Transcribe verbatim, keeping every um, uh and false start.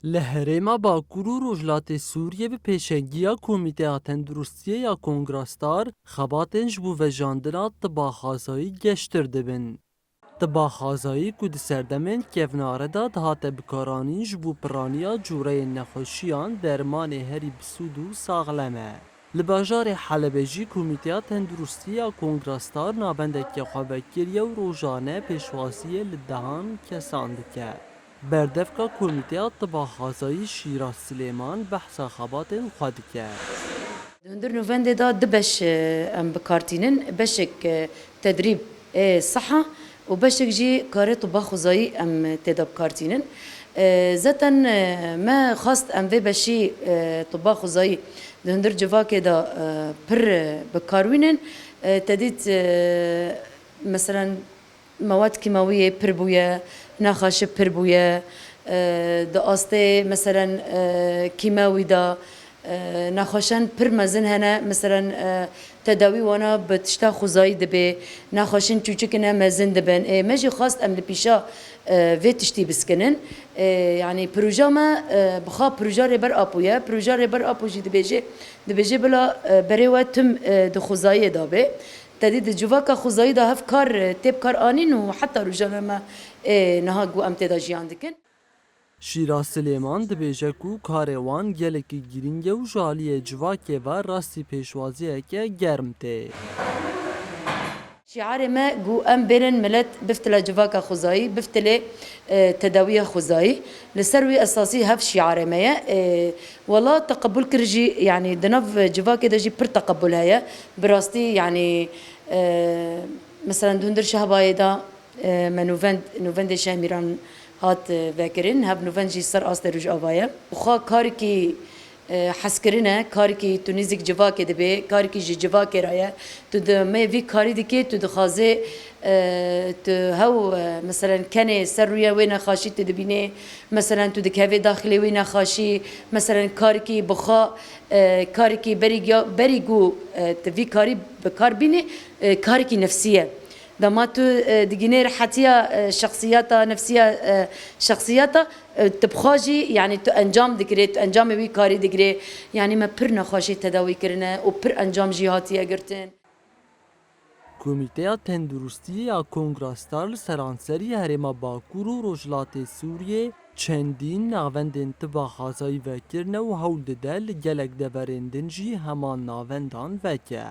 Li herêma Bakur û Rojhilatê Sûriyê bi pêşengiya Komîteya Tenduristiyê ya Kongra Star xebatên ji bo vejandina tiba xwezayî geştir dibin. Tiba xwezayî ku di serdemên kevnare de dihate bikaranîn ji bo piraniya cûreyên nexweşiyan dermanê herî bisûd û saxlem e. Li bajarê Helebê jî Komîteya Tenduristî ya Kongra Star navendeke xwe vekiriye û rojane pêşwaziyê li dehan kesan dike. Berdevka Komîteya Tiba Xwezayî Şîra Silêman behsa xebatên xwe dike. Di hundir nûvendê de du beş, e, em bi kar tînin. Beşek, e, tedrîb ê siha û beşek jî karê tiba xwezayî em tê de bi kar tînin. E, zaten, e, me xwest em vê beşî, e, tiba xwezayî di hundir civakê de, e, pir, e, bi kar wînin. E, te dît, e, meselen, mewad kîmawiyê pir bûye, nexweşi pir bûye, e, di astê, meselen, e, kîmawî de, e, nexweşan pir mezin hene, meselen, e, tedawî wana bi tişta xwezayî dibe, nexweşin çûçikine mezin dibin. Ê, me jî xwest em li pîşa, e, vê tiştî biskinin. E, yanî proja me, e, bi xwe proja Rêber Apo ye. Proja Rêber Apo jî dibêje, dibêje bila, e, berê we tim, e, di xwezayiyê de be. Te dî di civaka xwezayî de hev kar, e, tê bi kar anîn û heta rojane me, e, niha ku em tê de jiyan dikin. Şîra Silêman dibêje ku karê wan gelekî girîng e û ji aliyê civakê ve rastî pêşwaziyeke germ tê. Şiarê me ku em bêrin milet bifitile civaka xwezayî, bifitile, e, tedawiya xwezayî. Li ser wî esasî hev şiarê me ye. E, wela teqebûl kir jî, yanî di nav civakê de jî pir teqebûl heye. Bi rastî, yanî, e, meselen di hundir Şehbayê de, e, me nûvend, nûvendê Şeh Mîran hat, e, vekirin. Hev nûvend jî ser astê Rojava ye. Xwe karekî, e, hezkirin e, karekî tu nêzîk civakê dibê, karekî ji civakê re ye. Tu di me vî karî dikê, tu dixwazê, e, tu hew, e, meselen kenê ser rûyê wê nexaşî tu dibînê, meselen tu dikevê daxilê wê nexaşî, meselen karekî bi xwe, e, karekî berî giya-, berî ku, e, tu vî karî bi kar bînê, e, karekî nefsî ye. Dema tu, e, digînê rehetiya, e, şexsiyeta, nefsiya, e, şexsiyeta, e, tu bi xwe jî, yanî tu encam digirê, tu encamê wî karî digirê. Yanî me pir nexweşî tedawî kirine û pir encam jî hatiye girtin. Komîteya Tenduristiyê ya Kongra Star li seranserî herêma Bakur û Rojhilatê Sûriyê çendîn navendên tiba xwezayî vekirine û hewl dide li gelek deverên din jî heman navendan veke.